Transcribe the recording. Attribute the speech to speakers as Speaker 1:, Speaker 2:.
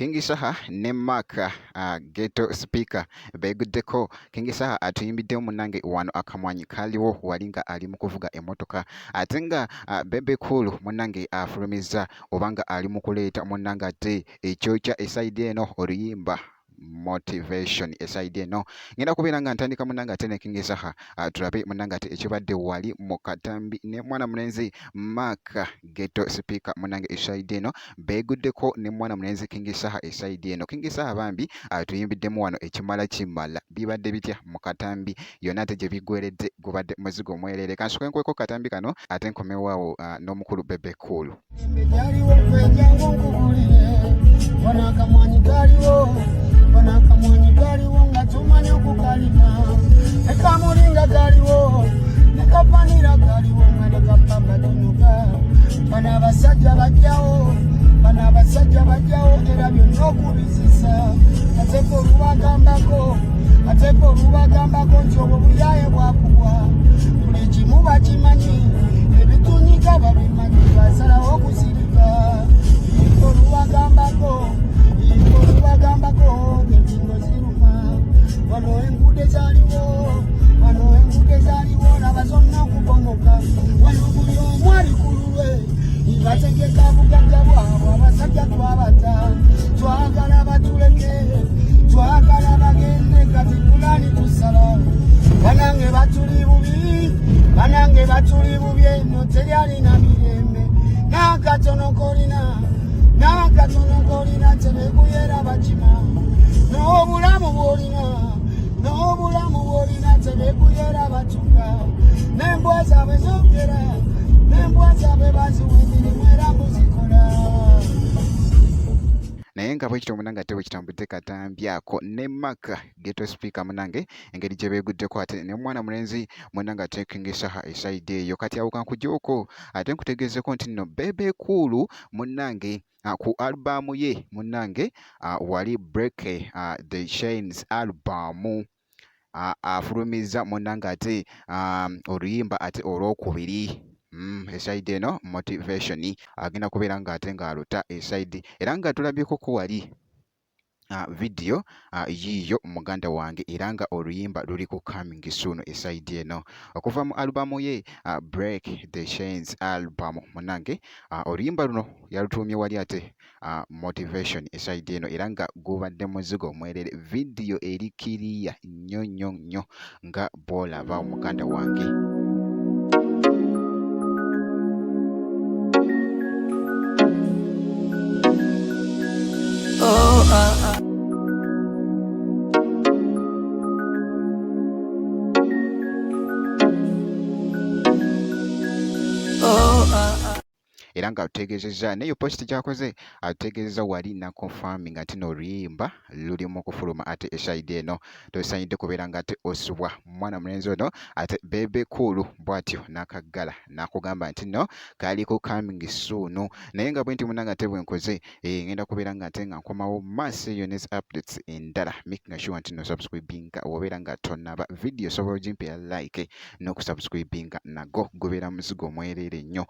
Speaker 1: King Saha ne Mark Ghetto Speaker beeguddeko. King Saha atuyimbiddemu munnange wano akamwanyi kaliwo wali nga ali mu kuvuga emmotoka, ate nga Bebe Cool munnange afulumizza oba nga ali mu kuleeta munnange ate ekyokya esayidi eno oluyimba motivation. Esayidi eno ngenda kubeera nga ntandika munnange ate ne King Saha, tulabe munnange ate ekibadde wali mu katambi ne mwana mulenzi Mark Ghetto Speaker munnange. Esayidi eno beeguddeko ne mwana mulenzi King Saha. Esayidi eno King Saha bambi atuyimbiddemu wano ekimala kimala. Bibadde bitya mu katambi yonna ate gye biggweredde? Gubadde muzigo mwereere. Kansooke nkweko katambi kano ate nkomewaawo n'omukulu Bebe Cool.
Speaker 2: Gyaliwo kwejangu nkubulire, wano akamwanyi kaliwo, wano akamwanyi kaliwo nga tumanyi okukalima, nekamulinga kaliwo, nekapanira kaliwo nga nekapamba tunuka. Bano abasajja bajjawo, bano abasajja bajjawo era byonna okubizisa, ateeka olubagambako, ateeka olubagambako nti obwo buyaye bwakubwa. Buli kimu bakimanyi, ebitunyika babimanyi, basalawo okusirika. Olubagambako, olubagambako ng'enkingo ziruma. Wano enguudo zaliwo, wano enguudo zaliwo, laba zonna okubomoka. Wano buli omu ali ku lulwe, bategeka bugagga bwabwe. Abasajja twabata, twagala batuleke, twagala bagende, kati pulani tusala. Banange batuli bubi, banange batuli bubi, eno teryalina mirembe n'akatono kolina, n'akatono kolina tebekuyera bakima, n'obulamu bwolina, n'obulamu bwolina tebekuyera batuka, n'embwa zaabwe zogera, n'embwa zaabwe baziwa emirimu era muzikola.
Speaker 1: Naye nga bwekityo munange ate bwe kitambudde katambi ako ne Mark Ghetto Speaker munange, engeri gye beeguddeko ate ne mwana mulenzi munange ate King Saha esayidi eyo. Kati awo kankuggyeko ate nkutegeezeko nti nno Bebe Cool munnange ku alubamu ye munnange wali Break the Chains album, afulumizza munnange ate oluyimba ate olwokubiri, esayidi eno motivation agenda kubeera ng'ate ng'aluta esayidi, era nga tulabyeko ko wali vidiyo yiiyo muganda wange, era nga oluyimba luli ku coming soon esayidi eno okuva mu alubamu ye Break the Chains album. Munnange oluyimba luno yalutuumye wali ate motivation esayidi eno, era nga gubadde muzigo mwerere. Vidiyo eri kiriya nnyo nnyo nnyo nga bw'olaba muganda wange.
Speaker 3: Oh, ah, ah. Oh, ah, ah.
Speaker 1: Era nga atutegeezezza n'eyo post gy'akoze, atutegeezezza wali na confirming ate n'oluyimba luli mu kufuluma ate esayidi eno. Tosaanidde kubeera nga ate osubwa mwana mulenzi ono ate Bebe Cool bw'atyo n'akaggala n'akugamba nti nno kaliko coming soon. Naye nga bwe nti munnange ate bwe nkoze, ngenda kubeera nga ate nga nkomawo maaso eyo ne updates endala, making sure nti no subscribinga obeera nga tonnaba video, osobola ogimpeera like n'okusubscribinga, nago gubeera muzigo mwereere nnyo.